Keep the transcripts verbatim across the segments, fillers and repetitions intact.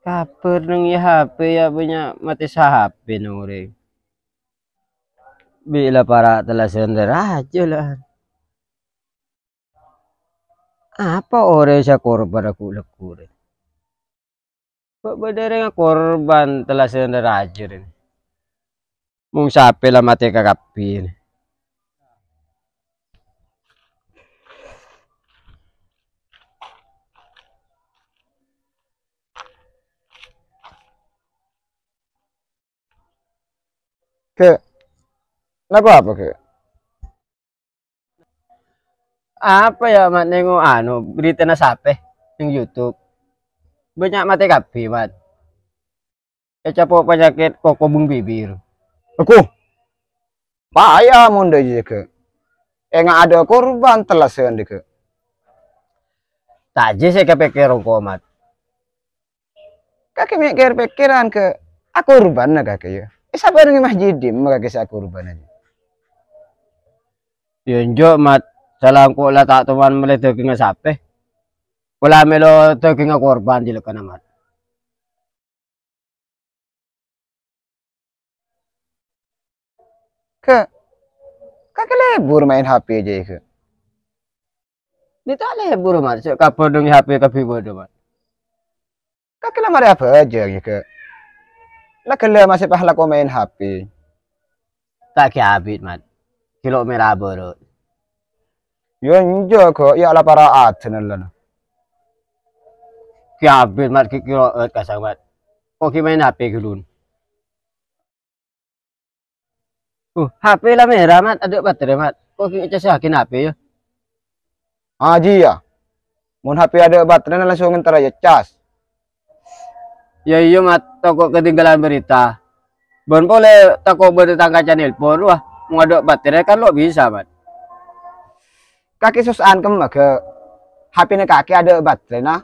Kabhâr neng è H P ya bânnya' matè sapè neng orèng. Bi' la para' tellasan dârâjâ la. Apa orèng sè akorban ghu'-lagghu' rè? Kok bâdâ orèng akorban tellasan dârâjâ rè? Mon sapè la matè kakabbhi. Kè, napa apa, Kè? Apa ya, Mat, nèngo' anu, beritana sapè neng YouTube? Bânnya' matè kabbhi, Mat. Ècapo' panyakèt koko beng bibir. Aku, paya mon dâ' iyâ, Kè. Enga' adâ' korban tellasan dâ', Kè. Ta' jiyâ sè kapèkkèr engko', Mat. Kakè mèkkèr-pèkkèran ka akorbhânna kakè, yâ. È sabâ' neng è masjid dimma kakè sè akorbhâna, yâ? Yâ, enjâ', Mat. Sala engko' la ta' toman mellè dâgingngà sapè. Pola mèlo dâgingngà korban jhâlâkana, Mat. Kè, kakè lebur maèn H P jâ, Kè? Dhi ta' lebur, Mat, sè kabhâr neng è H P kabbhi bâdâ, Mat. Kakè la marè abhâjâng, yâ, Kè? La ghellâ' masè pas lako maèn H P. Ta' ghi' abit, Mat. Ghi' lo' mèra bârâ'. Yâ, enjâ', Kè. Yâ, la para' adâna la. Ghi' abit, Mat. Ghi' ghi' lo' èt kasang, Mat. Ko' ghi' maèn H P ghâllu. Uh, H P la mèra, Mat, adâ' baterè, Mat. Ko' ghi' ècajâghi H P, yâ. Ah, jiyâ. Mon H P adâ' baterèna langsung èntara ècas. Yâ, iyâ, Mat, tako' ketinggalan berita. Bân polè tako' bâdâ tang kaca nelpon, wah, mon adâ' baterè kan lo' bisa, Mat. Kakè sossa'an kemma, Kè. H P-na kakè adâ' baterèna.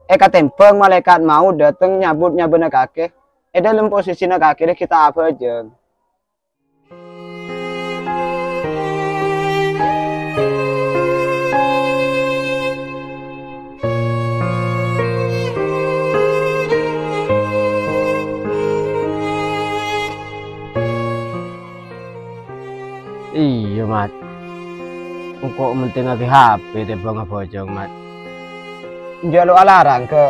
Èkatèmbhâng malaèkat maot dâteng nyabut nyabâna kakè. È dâlem posisina kakè rè ghi' ta' abhâjâng. Iyâ, Mat. Engko' mentingngaghi H P tèmbhâng abhâjâng, Mat. Jhâ' lo' alarang, Kè,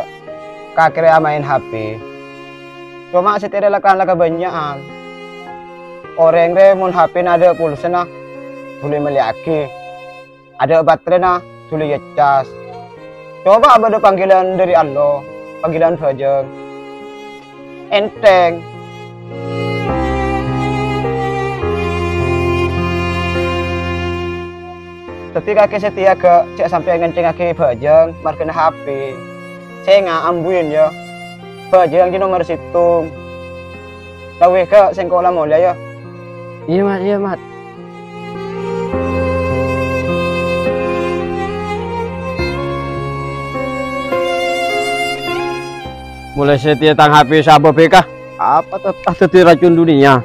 kakè rè amaèn H P. Coma satèya la kan la kabânnya'an. Orèng rè mon H P-na adâ' pulsana, dhuli mellèyaghi. Adâ' baterèna, dhuli ècas. Coba bâdâ panggilan dâri Allah, panggilan bhâjâng. Ènthèng. Dhâddhi kakè satèya ghâ' jhâ' sampè' ngènthèngngaghi bhâjâng marghâna H P. Sènga' ambuin, yâ. Bhâjâng jiyâ nomer sèttong. Lawè ghâ' sèngko' la molè, yâ. Iyâ, Mat, iyâ, Mat. Molaè satèya tang H P sabâbbhâ ka, apa ta' dhâddhi racun dunia?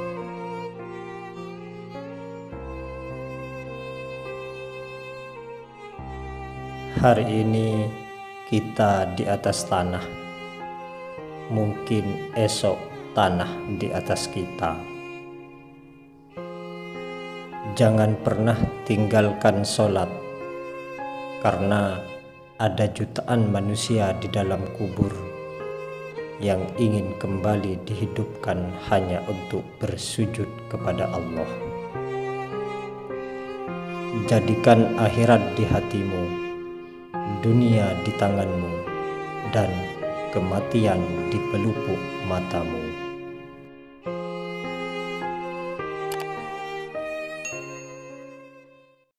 Hari ini kita di atas tanah, mungkin esok tanah di atas kita. Jangan pernah tinggalkan sholat, karena ada jutaan manusia di dalam kubur yang ingin kembali dihidupkan hanya untuk bersujud kepada Allah. Jadikan akhirat di hatimu, dunia di tanganmu, dan kematian di pelupuk matamu.